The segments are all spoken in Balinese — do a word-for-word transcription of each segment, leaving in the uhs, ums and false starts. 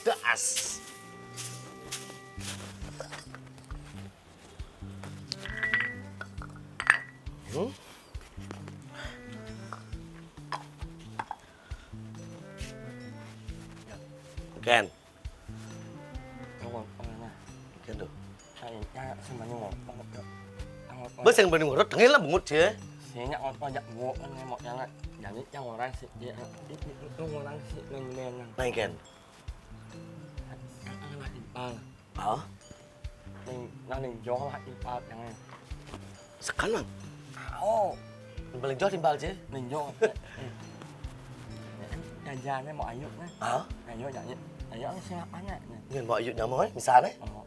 Das. Hmm? Ken. Ken tuh. Bes yang paling urut, tengil lah bungut sih. Sinya ngajak bungut kan mau jalan. Jadi yang orang sih, ya, itu orang sih, neng, neng. Nah, Ken. Hah? Ning, nah, ning jong lah ipat yang. Sekan, Mang. Oh. Paling jauh timpal sih. Ning jong. Jajannya mau ayu nih. Hah? Ayu, ayu. Ayu, aku sing apa nih? Yang mau ayu nyamuk, eh, misalnya. Oh.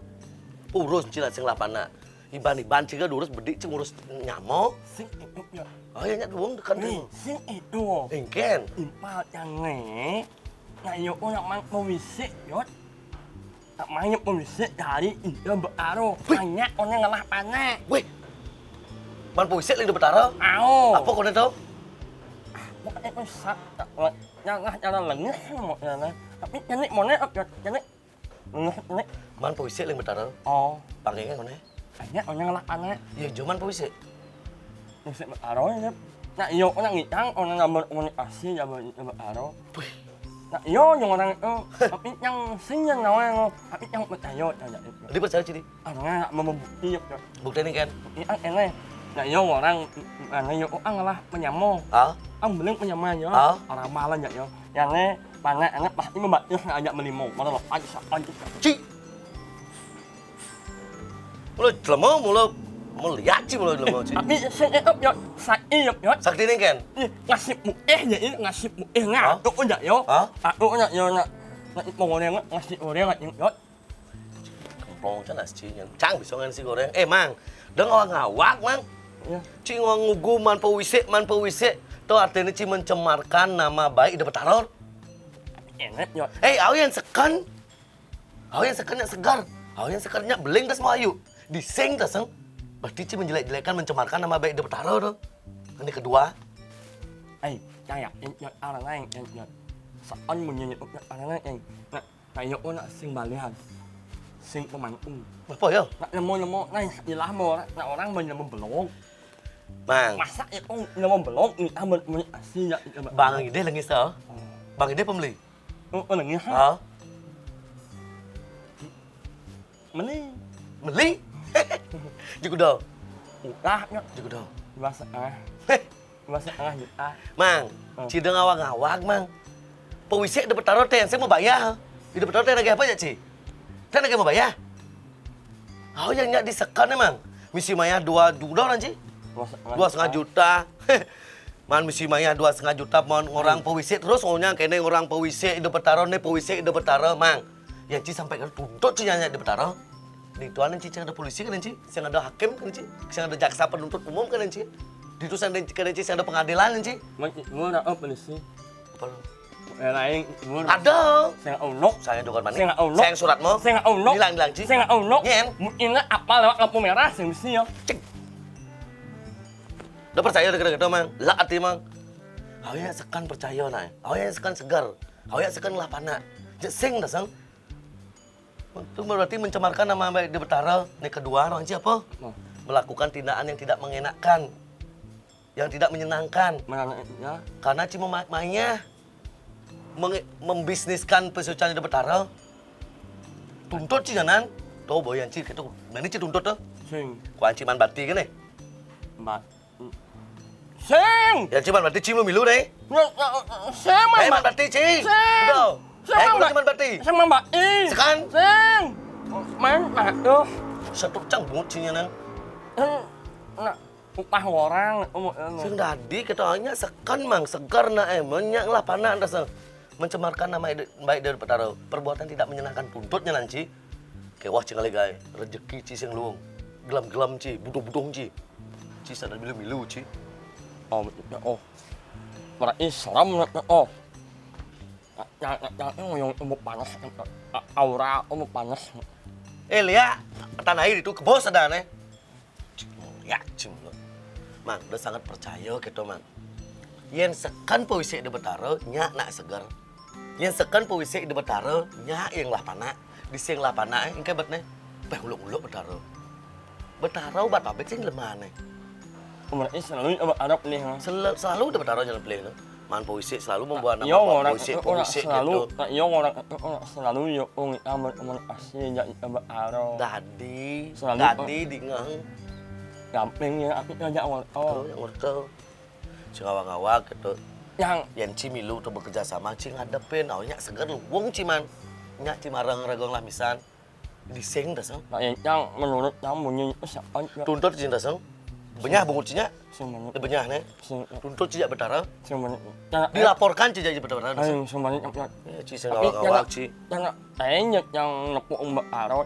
Urus cila sing lapana. Iban-iban ciga urus bedik cing urus nyamuk. Sing itu ya. Oh ya, nyak duung tekan. Nih, sing itu. Engken. Impal yang nih. Nah, yo, nak mang pewisik, yot. Tak main polisi dari Indo Betaro. Wih. Banyak orang ngelah panek. Wih. Man polisi Indo Betaro? Ao. Apa kau tahu? Bukan itu sak, tak, nyangah cara lengah mau nyangah. Tapi ini mau nih, apa ini? Lengah ini. Man polisi Indo Betaro. Oh. Panggilnya kau nih? Banyak orang ngelah panek. Ya, cuman polisi. Musik Betaro ya. Nak yo, nak ngitang orang nama komunikasi ya Betaro. Wih. Nak yo, yang orang itu, tapi yang sing yang nawa yang, tapi yang percaya aja itu. Dia percaya sih. Karena mau membukti ya. Bukti ini kan. Ini kan ini. Nak yo orang, mana yo orang lah menyamo. Ah? Ang beling menyamo ya. Ah? Orang malah ya yo. Yang ini, mana ini pasti membaca ngajak melimo. Mana lo aja aja. Ci. Mula jelema, mula melihat sih, mula jelema sih. Tapi sing itu yo, saya yo, yo. Sakti ini kan. Ih, ngasih muih ya, ini ngasih muih nggak? Hah? Tuh udah yo. Hah? Aku udah yo nak, nak mau goreng ngasih goreng nggak yo. Kemplong kan asci nyen. Cang bisa ngasih goreng. Eh, Mang, deng awak ngawak, Mang. Iya. Cing awak ngugu man pewisik, man pewisik. Tuh artinya cing mencemarkan nama baik Indo Betaro. Enak yo. Eh, awi yang sekan. Awi yang sekan nyak segar. Awi yang sekan nyak beling tas mau ayu. Dising tas, Mang. Berarti cing menjelek-jelekkan, mencemarkan nama baik Indo Betaro tuh. Ini kedua. Eh, caya, yang orang lain, yang, yang. Sekan menyanyi orang lain, yang. Nah, kayak aku nak sing balian, sing pemangku. Apa ya? Nak nemu-nemu, nah istilah mau nak orang mau nemu belong. Mang. Masa itu nemu belong, ini ah mau mau asli ya. Bang Ide lagi sih. Bang Ide pembeli. Oh, oh, lagi. Hah? Meli. Meli? Juga dong. Udah, ya. Juga dong. Dua setengah. Dua setengah juta. Mang, oh. Cida ngawag-ngawag, Mang. Pewisik Indo Betaro teh, saya mau bayar. Indo Betaro teh lagi apa ya, Ci? Teh lagi mau bayar? Oh, yang nyak disekan emang. Misi mayar dua juta orang, Ci. Dua setengah juta. Man, misi mayar dua setengah juta, man, orang pewisik terus, ngonyang kene orang pewisik Indo Betaro nih, pewisik Indo Betaro, Mang. Yang Ci sampai ke tuntut Ci nyanyi Indo Betaro. Di tuan Ci, yang ada polisi kan Ci, yang ada hakim kan Ci, yang ada jaksa penuntut umum kan Ci. Di itu yang ada kan Ci, yang ada pengadilan kan Ci. Mun, mun ada polisi. Apa lu? Yang lain, mun. Ada. Saya unuk. Saya juga mana? Saya unuk. Saya surat mau. Saya unuk. Hilang, hilang Ci. Saya unuk. Nyen. Mun ini apa lewat lampu merah, saya mesti ya. Cek. Udah percaya udah kira-kira, Mang. Lah hati, Mang. Awalnya sekan percaya, nah. Awalnya sekan segar. Awalnya sekan lah panak. Jesing dah, Sang. Itu berarti mencemarkan nama baik Indo Betaro. Ini kedua, orang siapa? Oh. Melakukan tindakan yang tidak mengenakan, yang tidak menyenangkan. Mengenai, ya. Karena cuma ma-, mainnya menge-, membisniskan pesucian Indo Betaro. Tuntut sih janan. Tuh, boyan sih gitu. Nah, ini sih tuntut tuh. Sing. Kuanci man bati kan nih? Mbak. Sing. Ya, cuman berarti Ci milu deh. Ya, ya, sing, eh, Mang. Man berarti, Ci. Sing. Udah. Sing, eh, Mang, udah Mbak. Cuman berarti. Sing, Mang, Mbak. Ih. Sekan. Sing. Mang, aduh. Satu cang bungut Ci nyanan. Sing, nak upah orang, umur, umur. Sing tadi katanya sekan, Mang, segar nak, eh, menyak lah panak dah, Sang. Mencemarkan nama ide-, baik Indo Betaro. Perbuatan tidak menyenangkan tuntutnya nanti. Kewah Ci ngalegai, rezeki Ci sing luung. Gelam-gelam Ci, budung-budung Ci. Ci sadar milu-milu Ci. Oh, ya, oh. Berarti seram, ya, oh. Ya, ya, ya, yang umur panas, ya, aura umur panas. Eh, lihat, tanah air itu kebos ada nih. Ya, Ci. Mang, udah sangat percaya gitu, Mang. Yen sekan pewisik Indo Betaro, nyak nak seger. Yén seken pawisik Ida Betara, nyak yén ngelah panak. Dising ngelah panak, éh, engké bet né. Péh uluk-uluk Betara. Betara ubat abit sing lemah né. Berarti selalu Ida Betara pelih, ha? Sel-, selalu Ida Betara nyelem pelih né. Man pawisik selalu membawa nama, iya, bawa orang pawisik, itu orang pawisik selalu, gitu. Nak, iya, orang itu orang selalu ya, orang kita ber-, berhasil jadi Ida Betara. Dadi, selalu, dadi, eh, dingeh. Gampang ya, aku kerja orang. Tuh, yang ngerti. Sing ngawag-ngawag gitu. Yang yén ci milu tuh bekerja sama, ci ngadepin, awak nyak seger luwung ci man. Nyak ci mareng regong lah misan. Dising dah, Seng. Nah, yang menurut kamu bunyi itu siapa? Tuntut ci dah, Seng. Benyah bungut ci nyak. Sing menurut. Benyah né. Sing. Tuntut ci jak Betara. Sing menurut. Dilaporkan ci jak Betara, Seng. Ayo, sing menurut. Ya, ci sing ngawag-ngawag, ci. Yang lain yang nepuk Betara.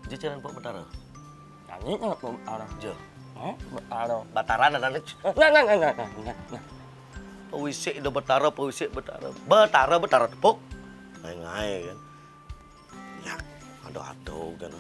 Ci jalan nepuk Betara. Nyanyi kan aku Betara. Iya. Hah? Betara. Bataran ada nih. Nah, nah, nah, nah, nah, nah, nah. Pawisik Ida Betara, pawisik Betara. Betara, Betara tepuk. Ngai-ngai kan. Ya, ada-ada kan.